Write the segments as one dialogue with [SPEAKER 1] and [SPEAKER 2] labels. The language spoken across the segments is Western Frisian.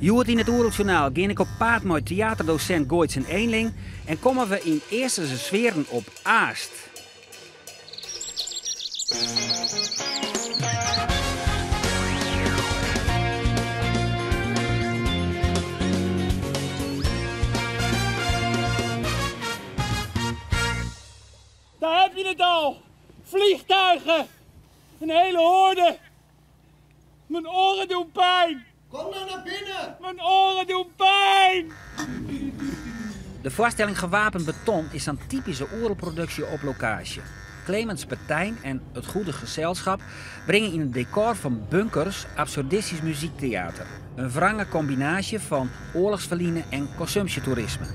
[SPEAKER 1] Hjoed yn it Oerolsjoernaal gean ik op paad mei teaterdosint Gooitsen Eenling en komme we yn Easterse sfearen op Aast.
[SPEAKER 2] Daar heb je het al! Vliegtuigen! Een hele horde! Mijn oren doen pijn!
[SPEAKER 3] Kom nou naar binnen!
[SPEAKER 2] Mijn oren doen pijn!
[SPEAKER 1] De foarstelling Gewapend Beton is sa'n typyske Oerolproduksje op lokaasje. Clemens Patijn en Het Goede Gezelschap bringe yn it dekor fan bunkers absurdistysk muzykteater. In wrange kombinaasje fan oarlochsferline en konsumpsjetoerisme.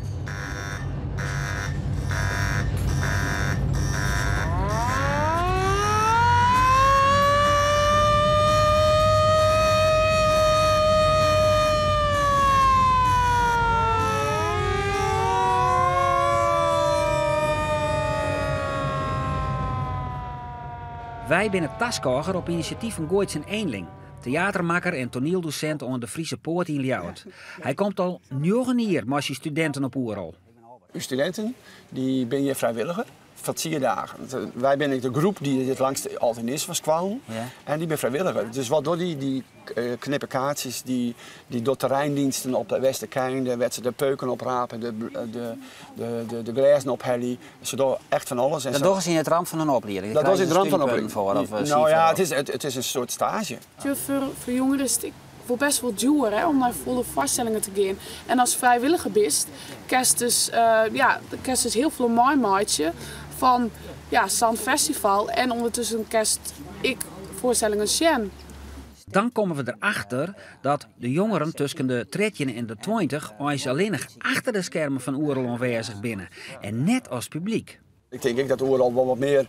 [SPEAKER 1] Wy binne taskôger op inisjatyf fan Gooitsen Eenling, teatermakker en toanieldosint oan de Friese Poort yn Ljouwert. Hy komt al njoggen jier mei syn studinten op Oerol.
[SPEAKER 4] Us studinten dy binne hjir frijwilliger foar tsien dagen. Wy binne ek de groep dy't it langst altyd is fan skoallen en dy binne frijwilliger. Dus wat dogge dy? Dy knippe kaartsjes, dy dogge terreindiensten op de Westerkeyn, wêr't se de peuken oprape, de glêzen ophelje. Se dogge echt fan alles.
[SPEAKER 1] Dat dogge se yn it ramt fan in oplieding?
[SPEAKER 4] Dat dogge se yn it ramt fan in oplieding. No ja, it is in soart staazje.
[SPEAKER 5] Foar jongeren is it ek wol bêst wol djoer hè, om nei folle foarstellingen te gean. En as frijwilliger bist, kinst dus, ja, kinst dus hiel folle meimeitsje fan ja, sa'n festival en ûndertusken kinst ek foarstellingen sjen.
[SPEAKER 1] Dan komme we derachter dat de jongeren tusken de 13 en de 20 eins allinnich achter de skermen fan Oerol oanwêzich binne en net as publyk.
[SPEAKER 4] Ik tink ek dat Oerol wol wat mear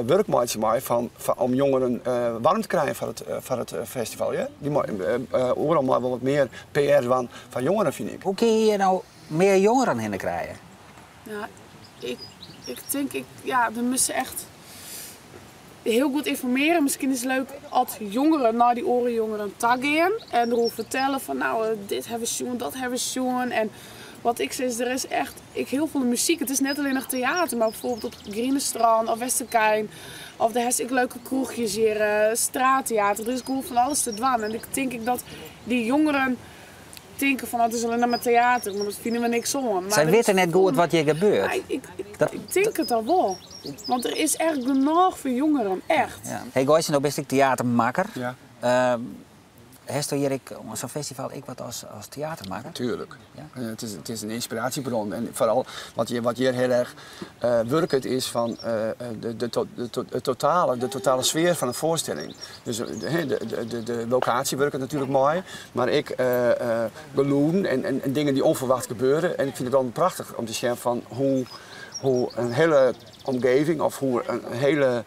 [SPEAKER 4] wurk meitsje mei fan, om jongeren waarm te krijen foar it festival. Ja? Dy mei, Oerol mei wol wat mear PR dwaan foar jongeren, fyn ik.
[SPEAKER 1] Hoe kinne je hjir no mear jongeren hinne krije?
[SPEAKER 5] Ja, ik, ik tink, ik, ja, der moatte echt hiel goed ynformearje. Miskien is it leuk as jongeren nei dy oare jongeren ta gean en deroer fertelle fan no, dit hawwe we sjoen, dat hawwe we sjoen. En wat ik sis, der is echt ek hiel folle muzyk. It is net allinnich teater, mar bijvoorbeeld op it Griene Strân of Westerkeyn of dêr hast ek leuke kroechjes hjir, straatteater. Der is gewoan fan alles te dwaan. En ik tink ek dat dy jongeren tinke fan it is allinnich mar teater, mar dat fine we niks oan.
[SPEAKER 1] Sy witte net goed wat hjir gebeurt.
[SPEAKER 5] Ik tink it al wol, want der is echt genôch foar jongeren, echt.
[SPEAKER 1] Ja. Hey Gooitsen, no bist ek teatermakker. Ja. Hast hjir ek oan sa'n festival ek wat as teatermakker?
[SPEAKER 4] Tuurlijk. Ja? It is in ynspiraasjebron en foaral wat hjir hiel erch wurket is fan de totale sfear fan de foarstelling. Dus de lokaasje wurket natuerlik mei, mar ek gelûden en dingen dy't ûnferwacht gebeure. En ik fyn it dan prachtich om te sjen fan hoe in hiele omgeving of hoe in hiele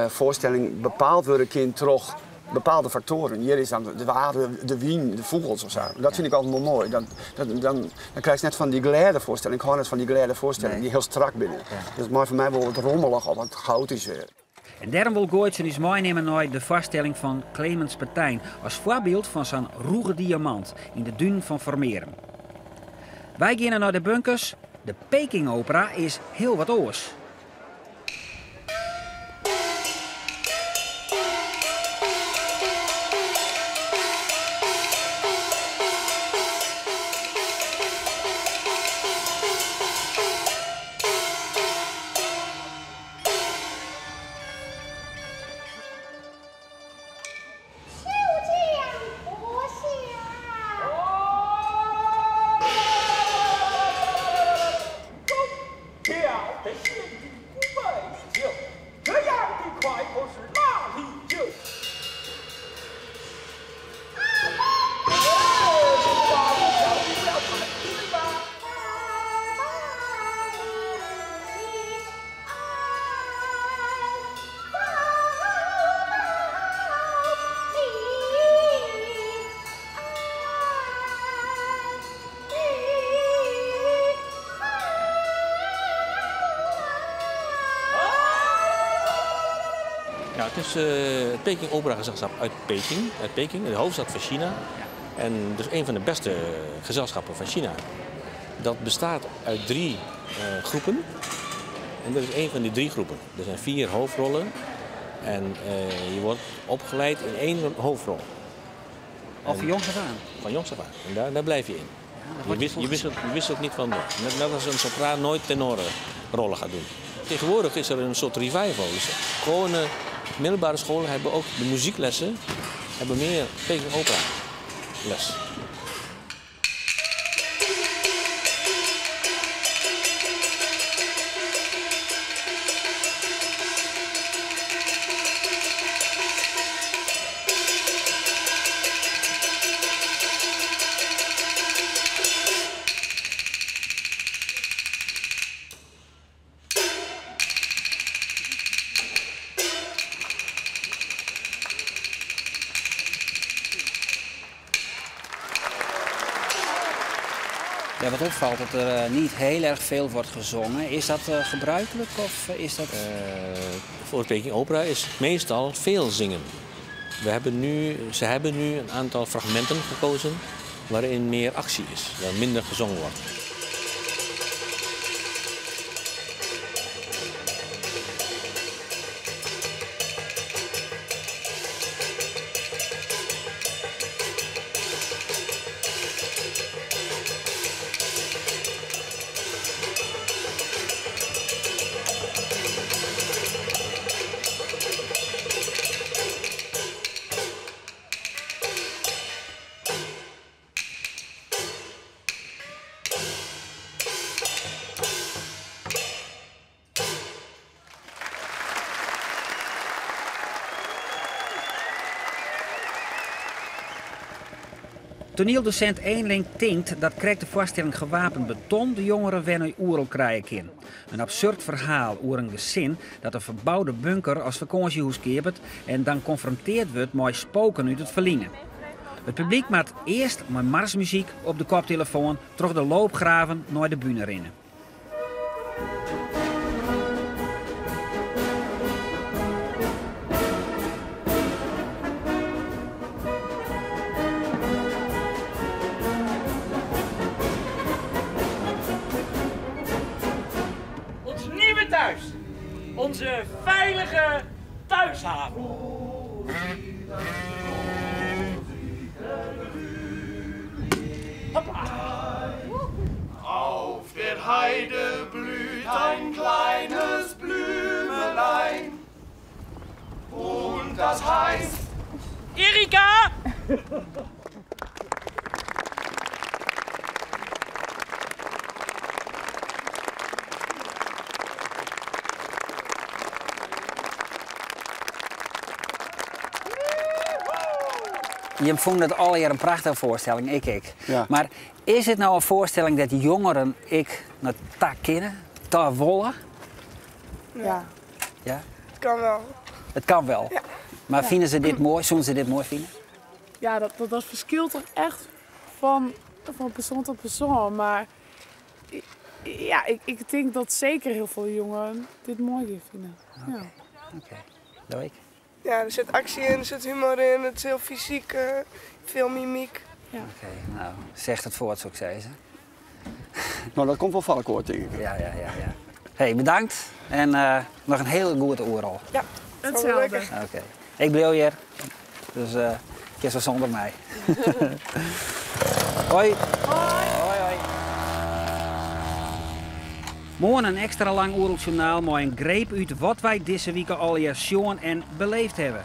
[SPEAKER 4] foarstelling bepaald wurde kin troch bepaalde faktoaren. Hjir is dan de waar, de wyn, de fûgels of sa. Dat fyn ik altyd wol moai. Dan, dan, dan krijst net fan dy glêde foarstelling. Ik hâld net fan dy glêde foarstelling dy't hiel strak binne. Dus it mei foar my wol wat rommelich of wat chaotysk.
[SPEAKER 1] En dêrom wol Gooitsen ús meinimme nei de foarstelling fan Clemens Patijn as foarbyld fan sa'n rûge diamant yn de dunen fan Formearum. Wy geane nei de bunkers. De Peking Opera is hiel wat oars.
[SPEAKER 6] Ja, het is het Peking Opera Gezelschap uit Peking, uit Peking, de hoofdstad van China.
[SPEAKER 3] En dus een van de beste gezelschappen van China. Dat bestaat uit drie groepen. En dat is één van die drie groepen. Er zijn vier hoofdrollen. En je wordt opgeleid in één hoofdrol.
[SPEAKER 1] Al van jongs af aan?
[SPEAKER 3] Van jongs af aan. En daar blijf je in.
[SPEAKER 1] Ja,
[SPEAKER 3] je wisselt niet van rol. Net als een sopraan nooit tenorenrollen gaat doen. Tegenwoordig is er een soort revival. Dus gewone middelbare scholen hebben ook de muzieklessen hebben meer Peking opera les.
[SPEAKER 1] Ja, wat opvalt dat er niet heel erg veel wordt gezongen. Is dat gebruikelijk of is dat...
[SPEAKER 3] Voor het Peking Opera is meestal veel zingen. Ze hebben nu een aantal fragmenten gekozen waarin meer actie is, waar minder gezongen wordt.
[SPEAKER 1] Toneeldocent Eenling tinkt dat krijgt de voorstelling Gewapend Beton de jongeren wer nei Oerol krije kin. Een absurd verhaal oer een gezin dat een verbouwde bunker als vakantiehûs keapet en dan confronteerd wordt met spoken uit het verliezen. Het publiek moet eerst met marsmuziek op de koptelefoon terug de loopgraven naar de bühne rennen.
[SPEAKER 2] Ons nieuwe thuis. Onze veilige thuishaven. Hoppa.
[SPEAKER 6] Auf der Heide blüht ein kleines Blümelein. Und das heißt...
[SPEAKER 2] Erika!
[SPEAKER 1] Je vond het al een prachtige voorstelling, ik.
[SPEAKER 4] Ja.
[SPEAKER 1] Maar is het nou een voorstelling dat jongeren ik naar ta kennen, ta wollen?
[SPEAKER 5] Ja.
[SPEAKER 1] Ja?
[SPEAKER 7] Het kan wel.
[SPEAKER 1] Het kan wel.
[SPEAKER 7] Ja.
[SPEAKER 1] Maar
[SPEAKER 5] Ja.
[SPEAKER 1] vinden ze dit mooi? Zullen ze dit mooi vinden?
[SPEAKER 5] Ja, dat verschilt toch echt van persoon tot persoon. Maar ja, ik denk dat zeker heel veel jongeren dit mooi vinden.
[SPEAKER 1] Oké,
[SPEAKER 5] Ja.
[SPEAKER 1] Oké. Doei.
[SPEAKER 7] Ja, er zit actie in, er zit humor in, het is heel fysiek, veel mimiek.
[SPEAKER 5] Ja.
[SPEAKER 1] Oké, nou, zegt het voort, zou ik zeggen.
[SPEAKER 4] Nou, dat komt wel valk hoor, denk ik.
[SPEAKER 1] Ja, ja, ja, ja. Hey, bedankt en nog een hele goede oerol.
[SPEAKER 7] Ja,
[SPEAKER 5] hetzelfde.
[SPEAKER 1] Oké, ik blijf hier, dus ik is wel zonder mij. Hoi. Hoi. Hoi, hoi. Morgen een extra lang Oeroljournaal met een greep uit wat wij deze week al hier sjoen en beleefd hebben.